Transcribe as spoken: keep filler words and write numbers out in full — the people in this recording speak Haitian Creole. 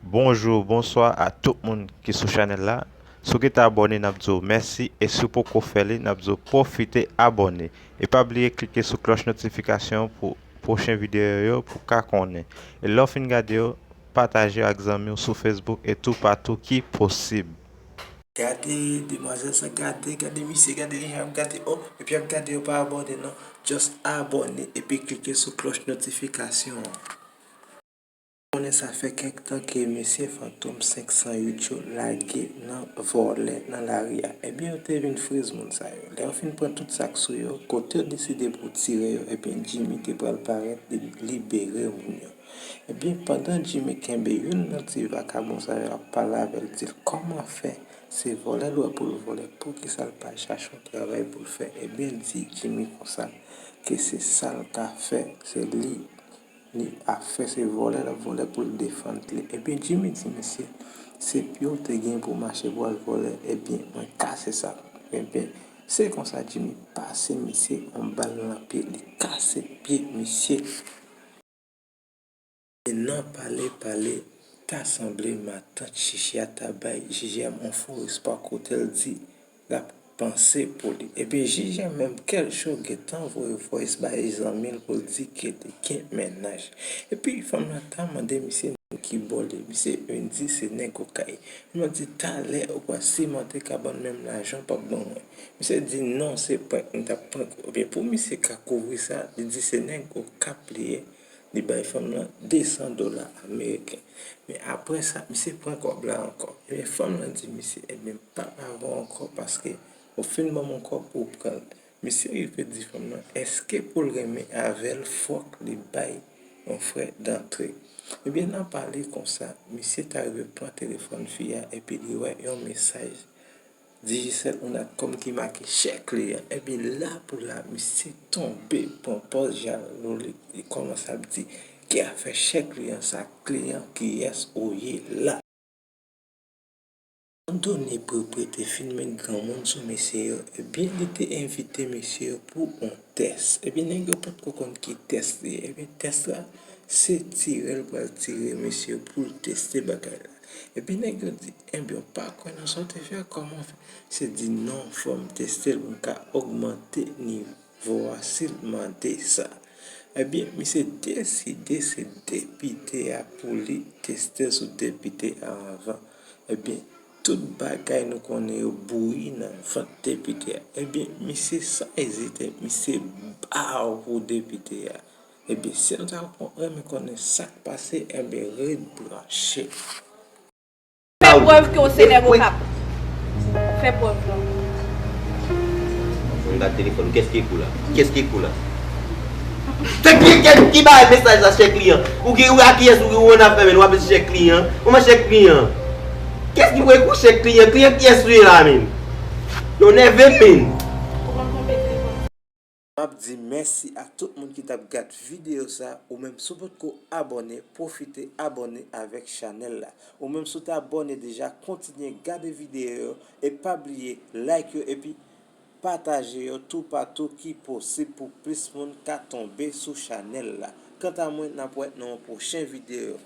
Bonjou, bonswa a tout moun ki sou chanèl la. Si w gentan abòne, n ap di w mèsi, e si w poko fè li, n ap di w pwofite abòne. E pa bliye klike sou klòch notifikasyon pou pwochen videyo yo pou w ka konnen. E lè w fin gade yo, pataje yo ak zanmi w sou Facebook e toupatou ki posib. Gade demwazèl sa, gade, gade misye, gade li jan ap gade, oh, epi ap gade yo pa abòne non. Just abòne epi klike sou klòch notifikasyon an. Konnen sa fè kèk tan ke mesye Fantom senk san uit yo lage nan vòlè nan lari a. Ebyen, yo te vin friz moun sa yo. Lè yo fin pran tout sa k sou yo, kote yo deside pou tire yo, ebyen, Jimmy te pral parèt, li libere moun yo. Ebyen, pandan Jimmy kenbe youn nan ti vakabon sa yo ap pale avè l, di l kòman fè se vòlè l wè pou l vòlè, poukisa l pa chache yon travay pou l fè? Ebyen, di Jimmy konsa ke se sa l ka fè, se li li ap fè, se vòlè l ap vòlè pou l defann li. Ebyen, Jimmy di misye, se pye w te gen pou w mache pou w al vòlè, ebyen, mwen kase sa. Ebyen, se konsa Jimmy pase misye yon bal nan pye, li kase pye misye. E nan pale, pale, ta sanble matant Chichi a ta bay J J M yon fo espwa kote l di, l ap panse pou li. Epi J J menm kè l cho gentan voye voice bay zanmi l pou l di ke li gen mennaj. Epi fanm lan ta mande misye nan ki bò li ye. Misye vin di se nèg Okay. Li di talè ou pral simante kabann menm lajan w p ap ban mwen. Misye di non, se prank m t ap prank ou. Ebyen pou misye ka kouvri sa, li di se nèg Okap li ye. Li bay fanm lan de san dola ameriken. Men apre sa, misye pran kòb la ankò. Ebyen, fanm lan di misye, ebyen, m p ap avè w ankò paske ou fin ban m yon kòb ou pran l. Misye rive di fanm lan, èske pou l renmen avè l, fòk li bay yon frè dantre. Ebyen, nan pale konsa, misye ta rive pran telefòn fi a epi li wè yon mesaj Digicel ou natcom ki make chè kliyan. Ebyen, la pou la, misye tonbe pran pòz jalou li, li kòmanse ap di, ki afè chè kliyan sa, kliyan kiyès ou ye la? Andone Prepre te fin met granmoun sou mesye yo, ebyen, li te envite mesye yo pou yon tès. Ebyen, nèg yo potko konn ki tès li ye. Ebyen, tès la, se tire l pral tire mesye yo pou l teste bagay la. Epi nèg yo di, ebyen, w pa kwè nan sa w te fè a, kòman w fè? Misye di, non, fò m teste l pou m ka ogmante nivo a si l mande sa. Ebyen, misye deside se depite a pou li teste l sou depite a anvan. Ebyen, tout bagay nou konnen yo bouyi nan vant depite a. Ebyen, misye san ezite, misye ba w pou depite a. Ebyen, si nou ta renmen konnen sa k pase, ebyen, ret branche. Fè prèv ke w se nèg Okap. Fè prèv lan. Mwen gad telefòn ou. Kiyès ki ekri w la? Kiyès ki ekri w la? Se ki, ki, ki bay mesaj la, chè kliyan? Ou ki, ou a kiyès ou, ou ann ap fè, men w ap di chè kliyan? Kòman chè kliyan? Kiyès ki pou ekri w chè kliyan? Kliyan kiyès ou ye la, menm? Yo nève, menm. M ap di mèsi a tout moun ki t ap gad videyo sa, ou menm si w potko abòne, pwofite abòne avèk chanèl la. Ou menm si w te abòne deja, kontinye gade videyo yo e pa bliye like yo epi pataje yo toupatou ki posib pou plis moun ka tonbe sou chanèl la. Kanta mwen, n ap wè nan yon pwochen videyo.